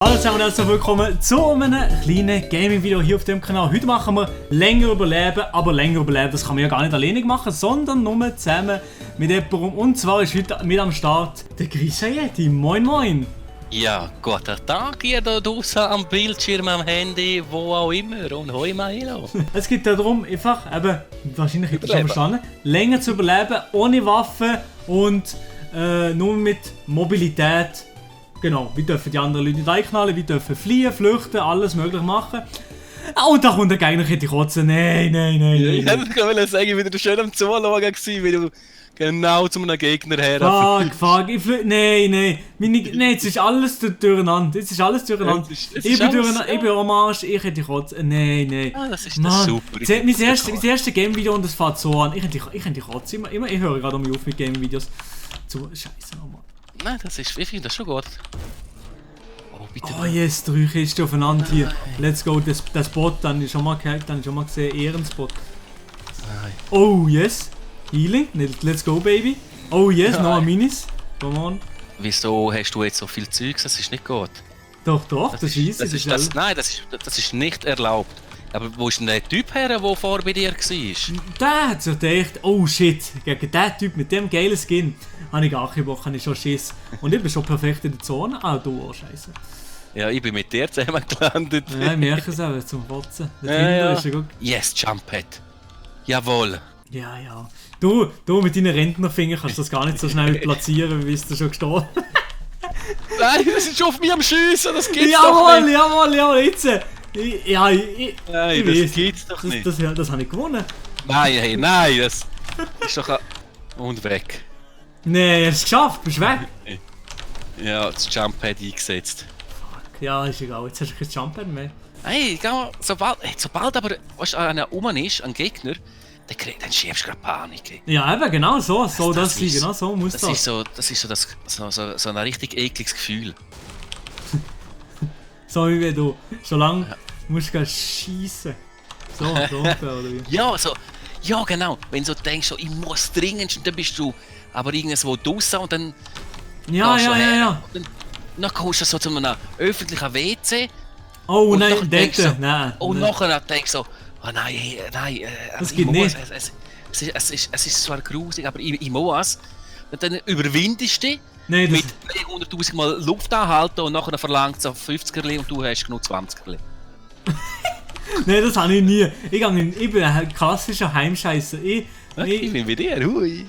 Hallo zusammen und herzlich willkommen zu einem kleinen Gaming-Video hier auf dem Kanal. Heute machen wir länger überleben, aber länger überleben, das kann man ja gar nicht alleine machen, sondern nur zusammen mit jemandem. Und zwar ist heute mit am Start der Grisayeti. Moin moin! Ja, guten Tag ihr da draußen am Bildschirm, am Handy, wo auch immer und hoi Mailo. Es geht darum, einfach, eben, wahrscheinlich habt ihr schon verstanden, länger zu überleben, ohne Waffen und nur mit Mobilität. Genau, wir dürfen die anderen Leute nicht reinknallen, wir dürfen fliehen, flüchten, alles möglich machen. Und da kommt der Gegner, hätte ich kotzen. Nein. Ich wollte sagen, wie du schön am Zuschauen warst, wie du genau zu einem Gegner her. Fuck, nein, jetzt ist alles durcheinander. Ich bin am Arsch, ich hätte kotzen. Nein. Ah, das ist Mann, super. Mein erstes Game-Video und das fährt so an. Ich hätte kotzen. Ich höre gerade auf mit Game-Videos. Scheiße, Mann. Nein, ich finde das schon gut. Oh, bitte. Oh yes, 3 Kisten aufeinander hier. Let's go, der Spot, dann ich schon mal gesehen, Ehrenspot. Nein. Oh yes, Healing, let's go baby. Oh yes, noch ein Minis. Come on. Wieso hast du jetzt so viel Zeugs? Das ist nicht gut. Doch, das ist easy. Nein, das ist nicht erlaubt. Aber wo ist denn der Typ her, der vor bei dir war? Der hat sich gedacht, oh shit, gegen den Typ mit dem geilen Skin habe ich gar keinen Bock, habe ich schon Schiss. Und ich bin schon perfekt in der Zone. Ah, du, oh scheiße. Ja, ich bin mit dir zusammen gelandet. Ja, ich merke es auch, zum Kotzen. Ja. Ist ja gut. Yes, Jumphead. Jawohl. Ja. Du mit deinen Rentnerfingern kannst du das gar nicht so schnell platzieren, wie bist du schon gestorben. Nein, das ist auf mich am Schiessen, das gibt's doch nicht. Jawohl, jetzt. Nein, das gibt's doch nicht. Das habe ich gewonnen. Nein, das ist doch und weg. Nein, hast du es geschafft, bist weg. Ja, das Jumppad eingesetzt. Fuck, ja, ist egal, jetzt hast du kein Jumppad mehr. Hey, sobald aber einer rum ist, ein Gegner, dann schiebst du gerade Panik. Ja, eben, genau so das sein, genau so muss das. Das ist so ein richtig ekliges Gefühl. So wie wenn du schon lange musst du schiessen. So oder wie? Ja, genau. Wenn du denkst, ich muss dringend, und dann bist du aber irgendwo draussen und dann. Ja. Dann kommst du so zu einem öffentlichen WC. Oh und nein, dort, nein. Und nachher denkst du so, oh nein, das geht nicht. Es ist zwar grusig, aber ich muss. Und dann überwindest du dich. Nein, mit 300'000 Mal Luft anhalten und nachher verlangt es auf 50er und du hast genug 20er. Nein, das habe ich nie. Ich bin ein klassischer Heimscheisser. Ich bin bei dir, hui.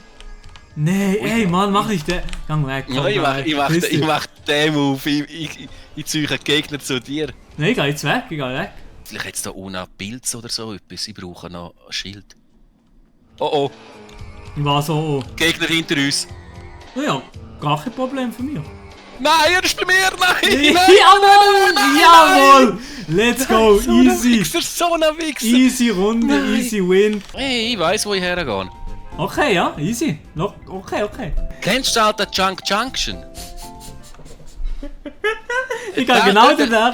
Nein, ey Mann, mach nicht den. Gang weg. Ich mach den Move. Ich ziehe einen Gegner zu dir. Nein, ich geh jetzt weg, Vielleicht hat es da unten Pilz oder so etwas. Ich brauche noch ein Schild. Oh. Was oh? Gegner hinter uns. Ja, gar kein Problem für mich. Nein, er ist bei mir! Nein! Jawohl! Let's go, easy! So ein Wichser! Easy Runde, easy win. Hey, ich weiss, wo ich hergehe. Okay, ja, easy. Okay. Kennst du halt den Junction? Ich gehe genau da.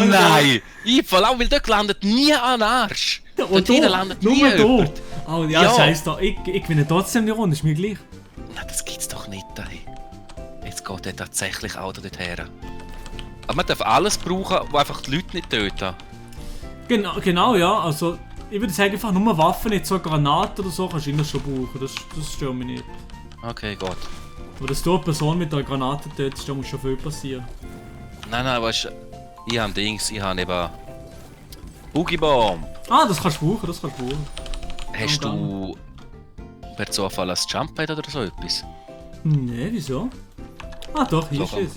Nein! Ich fall auch, weil dort landet nie ein Arsch. Und dort landet nie jemand. Oh ja, scheiß da. Ich gewinne trotzdem die Runde, ist mir gleich. Nein, das gibt's doch nicht, ey. Jetzt geht er tatsächlich auch dorthin. Aber man darf alles brauchen, wo einfach die Leute nicht töten. Genau, ja. Also, ich würde sagen, einfach nur Waffen, nicht so Granaten oder so, kannst du immer schon brauchen. Das stört mich nicht. Okay, gut. Aber dass du eine Person mit einer Granate tötest, da muss schon viel passieren. Nein, weißt du, ich habe eben Boogie-Bomb. Ah, das kannst du brauchen, Hast du per Zufall ein Jumppad oder so etwas? Nee, wieso? Ah doch, hier steht.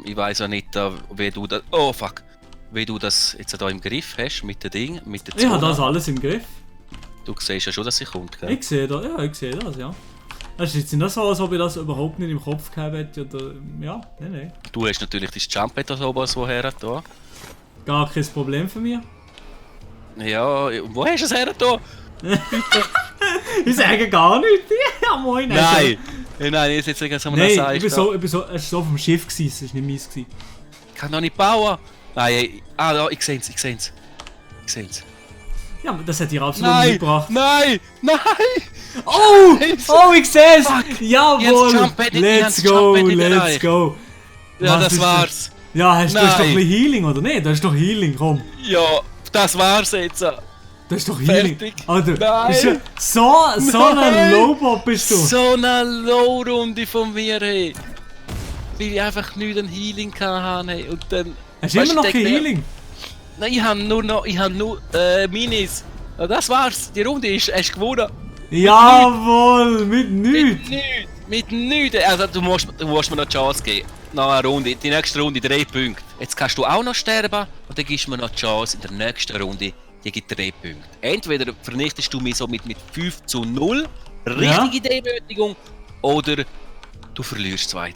Ich weiss auch nicht, wie du das. Oh fuck! Wie du das jetzt hier im Griff hast mit dem Ding, mit der Zone. Ich habe das alles im Griff. Du siehst ja schon, dass sie kommt, gell? Ich sehe das, ja. Es ist jetzt nicht so, als ob ich das überhaupt nicht im Kopf gehabt hätte, oder... Ja, nein. Du hast natürlich dein Jumppad da oben so her da. Gar kein Problem für mich. Ja, wo hast du es her da? Ich sage gar nichts. Ja, moin. Nein, jetzt so Nein, ich bin so, es war so vom Schiff, es war nicht meins. Ich kann doch nicht bauen. Nein, ja, ich sehe es. Ja, aber das hat ihr absolut nicht gebracht. Nein! Oh! Scheiße. Oh, ich seh's! Fuck. Jawohl! Jetzt Let's Jump go, Pad nicht let's erreicht. go! Ja, Was das ist war's. Ja, hast du hast doch ein Nein. bisschen Healing, oder nicht? Das ist doch Healing, komm. Ja, das war's jetzt. Das ist doch Healing. Fertig. Alter, Nein. ist ja so ein Nein. Lowbot bist du. So eine Low-Runde von mir, hey. Weil ich einfach nicht ein Healing hatte, hey. Und dann... Hast du immer noch kein Healing? Nein, ich habe nur Minis. Ja, das war's. Die Runde hast du gewonnen. Jawohl, mit nichts. Mit nichts. Also du musst mir noch die Chance geben. Noch eine Runde. Die nächste Runde 3 Punkte. Jetzt kannst du auch noch sterben und dann gibst du mir noch die Chance in der nächsten Runde. Die gibt 3 Punkte. Entweder vernichtest du mich so mit 5:0, richtige Demütigung, oder du verlierst 2:3.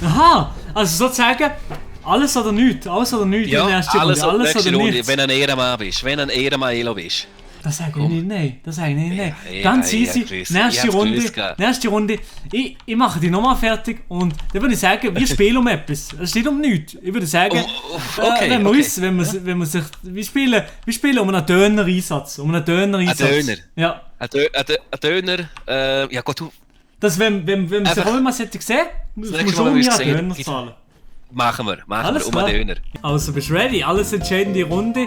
Aha, also sozusagen alles oder nichts. Alles oder nichts. Ja, in der ersten alles Runde. Alles nächste oder Runde, nichts. wenn du ein Ehrenmann bist, wenn du ein Ehrenmann Elo bist. Das sage ich nicht, nein. Das sage ich nicht, nein. Ja, Ganz ja, easy. gewusst. Nächste Ich hab's Runde. gewusst, gell. Nächste Runde. Ich mache die nochmal fertig und dann würde ich sagen, wir spielen um etwas. Es steht um nichts. Ich würde sagen, Okay, wenn wir okay. uns, wenn wir sich, wir spielen um einen Döner-Einsatz. Um einen Döner-Einsatz. Ein Döner? Ja. Ein Döner, ja gut, du, Das, wenn man sich Einfach- auch immer sollte sehen, muss man nächste schon Mal, um wenn einen wir sehen, Döner gibt's- zahlen. machen wir Alles um klar. einen Döner. Also bist du ready? Alles entscheidende Runde.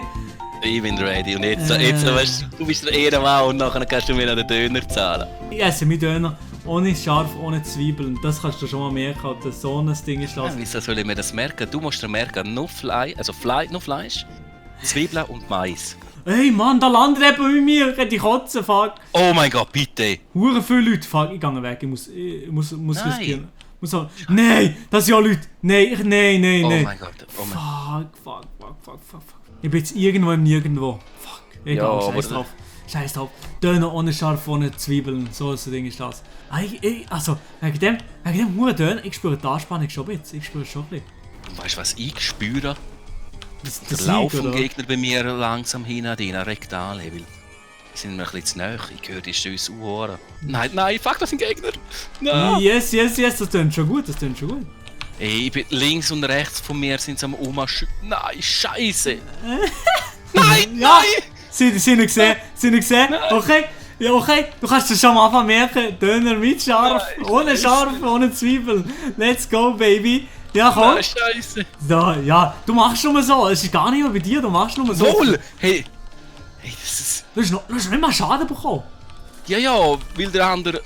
Ich bin ready und jetzt weißt du, du bist der Ehrenmann und nachher kannst du mir noch den Döner zahlen. Ich esse meinen Döner ohne Scharf, ohne Zwiebeln. Das kannst du schon mal merken. Das so ein Ding ist das. Ja, wieso soll ich mir das merken? Du musst dir merken, nur Fleisch, nur Fleisch, Zwiebeln und Mais. Hey Mann, da landet eben bei mir. Ich hätte kotzen, fuck. Oh mein Gott, bitte! Hure viele Leute. Fuck, ich gehe weg. Ich muss Nein. riskieren. Nein, das sind ja Leute. Nein, nein. Oh mein Gott, oh mein Gott. Fuck. Ich bin jetzt irgendwo im Nirgendwo. Fuck. Egal, Ja, scheiß aber- drauf. Scheiß drauf. Döner ohne Scharf, ohne Zwiebeln. So ein Ding ist das. Also, wegen dem Huren Döner, ich spüre die Anspannung schon ein bisschen. Ich spüre es schon ein bisschen. Und weißt du, was ich spüre? Der Der Lauf Sieg, vom oder? Gegner bei mir langsam hinein, rektal, weil die sind mir ein bisschen zu nahe. Ich höre die Stöße anhören. Nein, fuck, das sind Gegner! Nein! Yes, das tönt schon gut, Ey, ich bin links und rechts von mir sind sie am Nein, Scheiße! Nein! Ja, sie nicht gesehen. Okay, ja, okay, du kannst es schon am Anfang merken, Döner mit Scharf, Nein, ohne Scheiße. Scharf, ohne Zwiebeln. Let's go, baby. Ja, komm. Nein, Scheiße! Da, ja, du machst nur so, es ist gar nicht mehr bei dir, du machst nur so. Wohl! Hey, das ist... Du hast nicht mal Schaden bekommen. Ja, weil der andere,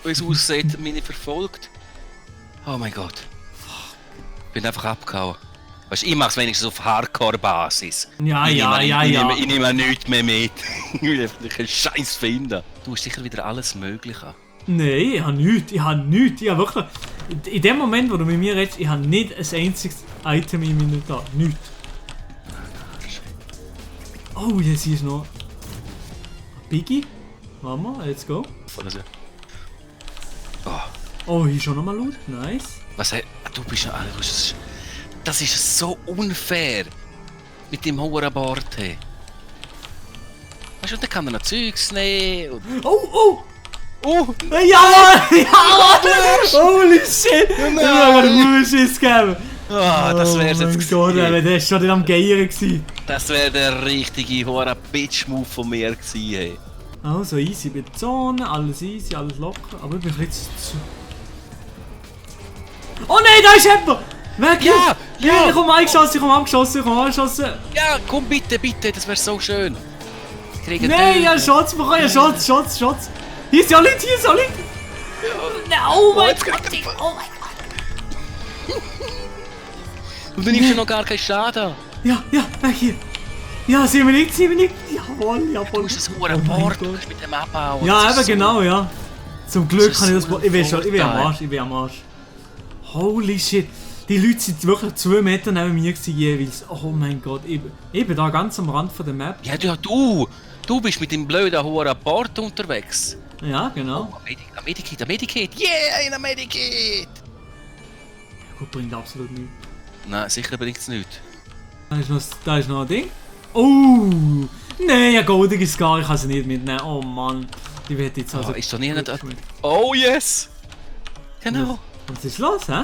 wie es aussieht, mich nicht verfolgt. Oh mein Gott. Bin einfach abgehauen. Weißt du, ich mach's wenigstens auf Hardcore-Basis. Ja. Ich nehme nichts mehr mit. Ich will einfach einen Scheiß finden. Du hast sicher wieder alles Mögliche. Nein, ich habe nichts. Ich habe wirklich... In dem Moment, wo du mit mir redest, ich habe nicht ein einziges Item in meinem Inventar. Nichts. Oh, jetzt hier ist noch... Biggie. Warte mal, let's go. Also. Oh, Oh, hier ist schon nochmal Loot. Nice. was du bist ja... Das ist so unfair. Mit dem hohen Bord. Hey. Weißt du, und dann kann er noch Zeugs nehmen. Und... Oh! Oh! Ja! Holy shit! Ich habe gerade einen Schiss gegeben. Das wär's Oh jetzt mein Gott, gewesen. der ist schon wieder am Geiern gewesen. Das wäre der richtige hohe Bitch-Move von mir gewesen. Hey. Also easy bei der Zone, alles easy, alles locker. Aber ich bin jetzt zu... Oh nein, da ist jemand! Weg! Ja, ja. Ich komme angeschossen. Ja, komm bitte, das wäre so schön. Ich kriege Nein, ich habe Töne. Shots bekommen, Shots. Hier sind ja Leute, Nein, oh mein jetzt Gott, krieg ich- oh mein Gott. Und du nimmst ja noch gar keinen Schaden. Ja, weg hier. Ja, sind wir nicht. Jawohl. Du musst das hohe Oh mein Board Gott. mit dem abbauen. Ja, Das eben ist so- genau, ja. Zum Glück Das kann ich ist das... so Ich bin am Vorteil. Arsch. Holy shit. Die Leute sind wirklich 2 Meter neben mir gewesen, jeweils. Oh mein Gott, ich bin da ganz am Rand von der Map. Ja, du bist mit dem blöden hohen Board unterwegs. Ja, genau. Ein Medikit. Yeah, ein Medikit. Gut, bringt absolut nichts. Nein, sicher bringt es nichts. Da ist noch ein Ding. Oh! Nein, ein goldiges Scar, ich kann sie nicht mitnehmen. Oh Mann. Die wird jetzt also... Ist doch nie nicht... Oh yes! Genau. Was ist los, hä?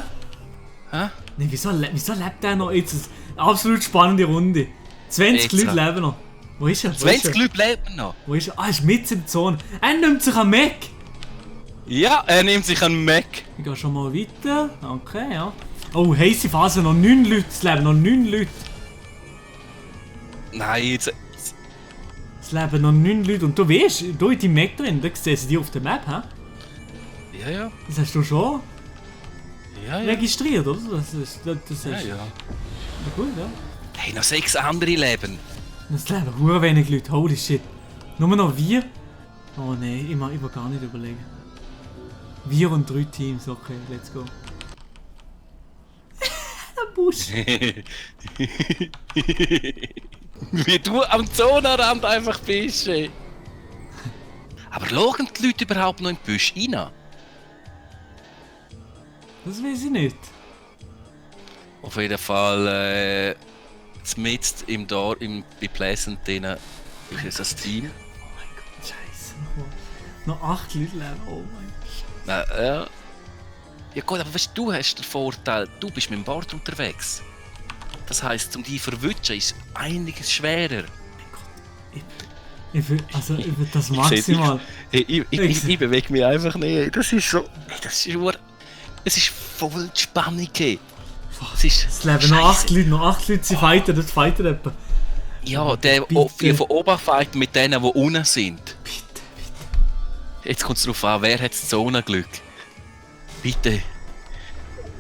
Hä? Nee, wieso lebt der noch jetzt? Eine absolut spannende Runde. 20 Jetzt, Leute ja. leben noch. Wo ist er? 20 Leute leben noch. Wo ist er? Ah, er ist mitten in der Zone. Er nimmt sich an Mac. Ja, er nimmt sich einen Mac. Ich gehe schon mal weiter. Okay, ja. Oh, heisse Phase, noch 9 Leute. Es leben noch 9 Leute. Nein, jetzt... Es leben noch 9 Leute. Und du weißt, da in deinem Mac drin, da sehen sie dich auf der Map, hä? Ja. Das hast du schon Ja. registriert, oder? Das ist Ja. gut, ja. Hey, noch 6 andere leben. Es leben hure wenig Leute, holy shit. Nur noch wir? Oh nein, ich will gar nicht überlegen. Wir und 3 Teams, okay, let's go. Der Busch. Wie du am Zonenrand einfach bist, ey. Aber schauen die Leute überhaupt noch in die Büsche rein? Das weiß ich nicht. Auf jeden Fall, mitten im Dorf, bei Pleasant drin, ist es ein Team. Oh mein Gott, scheiße. Noch 8 Leute leben, oh mein Gott. Ja. Ja gut, aber weißt, du hast den Vorteil, du bist mit dem Board unterwegs. Das heisst, um dich zu verwutschen ist einiges schwerer. Ich will das maximal. Ich bewege mich einfach nicht. Das ist so... Es ist voll die Spannung. Es leben noch 8 Leute, sie fighten, das fighten etwa. Ja, der von oben fighten mit denen, die unten sind. Bitte. Jetzt kommt es darauf an, wer hat das Zonenglück. Bitte.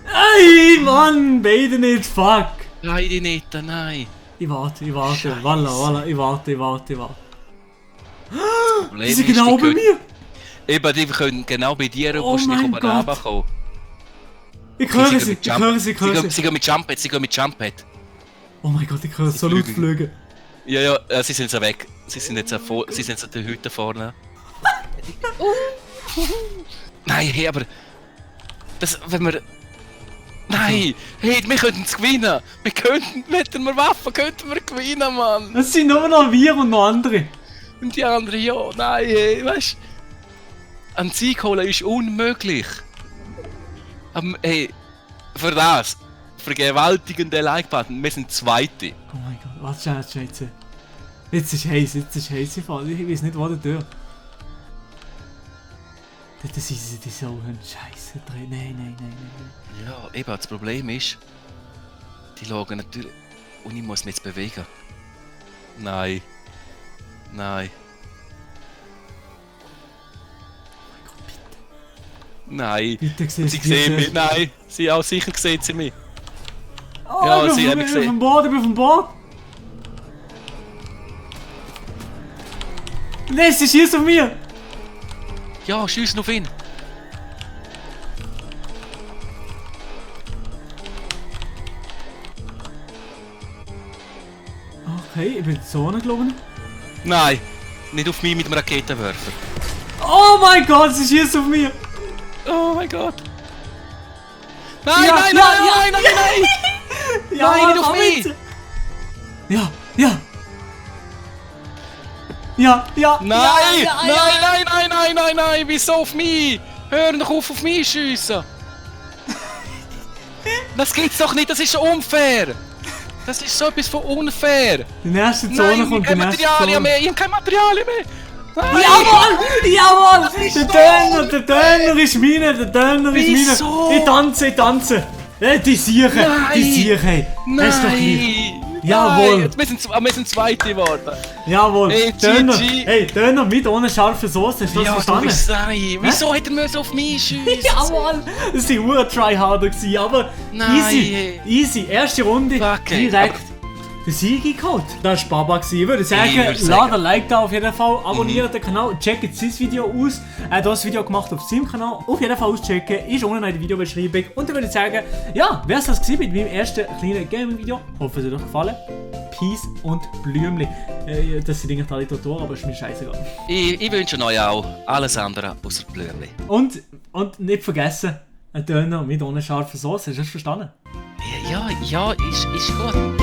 Ey, Mann, beide nicht, fuck. Beide nicht, nein. Ich warte. Scheiße. Voilà, ich warte. Problem Die sind genau bei mir. Eben, die können genau bei dir, Oh wo du nicht mein oben Gott. runterkommen. Ich höre sie. Sie gehen mit Jumphead. Oh mein Gott, ich höre so laut fliegen. Ja, sie sind jetzt weg. Sie sind jetzt an der Hütte vorne. Nein, hey, aber... wenn wir... Nein! Hey, wir könnten es gewinnen! Mit wir Waffen könnten wir gewinnen, Mann! Es sind nur noch wir und noch andere. Und die anderen ja, nein, hey, weißt du... Ein Sieg holen ist unmöglich! Aber hey, für das... Vergewaltigende Like-Button, wir sind Zweite! Oh mein Gott, warte, Scheiße. Jetzt ist heiß im Fall. Ich weiß nicht, wo der Tür. Das ist die Sauhöhn. Scheiße. Nein. Ja, eben, das Problem ist... Die schauen natürlich... Und ich muss mich jetzt bewegen. Nein. Oh mein Gott, bitte. Nein. Bitte Sie sehen mich, nein. Sie auch sicher sehen sie mich. Oh, Ja, ich sie bin haben mich auf dem gesehen. Boden, ich bin auf dem Boden. Nein, sie schießt auf mir. Ja, schiessen auf ihn. Okay, ich bin in die Zone gelaufen. Nein, nicht auf mich mit dem Raketenwerfer. Oh mein Gott, sie schießt auf mir. Oh mein Gott. Nein, Ja, nein, ja, nein, ja, nein, nein, nein! Ja, Nein, nicht auf komm mich! jetzt. Ja. Nein, wieso auf mich? Hör doch auf mich schiessen! Das gibt's doch nicht, das ist unfair! Das ist so etwas von unfair! Die nächste Zone Nein, kommt, ich habe die nächste Materialien Zone. mehr, ich habe keine Materialien mehr! Nein. Jawohl! Der Döner ist meine, Wieso? Ich tanze! Die Siechen! Das ist doch nicht... Jawohl. Nein, wir sind Zweite geworden! Jawohl! Hey, Döner! GG. Hey, Döner mit ohne scharfe Soße, hast du das Ja, du verstanden? bist sein! Wieso hat er auf mich schiessen? Jawohl! Das war ein Tryharder, aber Nein. easy. Erste Runde, Okay, direkt den Sieg eingeholt. Das war Baba. Ich würde sagen, lasst ein Like da auf jeden Fall, abonniert den Kanal, checkt dieses Video aus. Er hat das Video gemacht auf seinem Kanal. Auf jeden Fall auschecken, ist unten in der Videobeschreibung. Und dann würde ich sagen, ja, wer es das gewesen mit meinem ersten kleinen Gaming-Video. Hoffe, es hat euch gefallen. Peace und Blümli. Das sind eigentlich alle Tutoren, aber ist mir scheißegal. Ich wünsche euch auch alles andere außer Blümli. Und nicht vergessen, ein Döner mit ohne scharfe Soße. Hast du das verstanden? Ja, ist gut.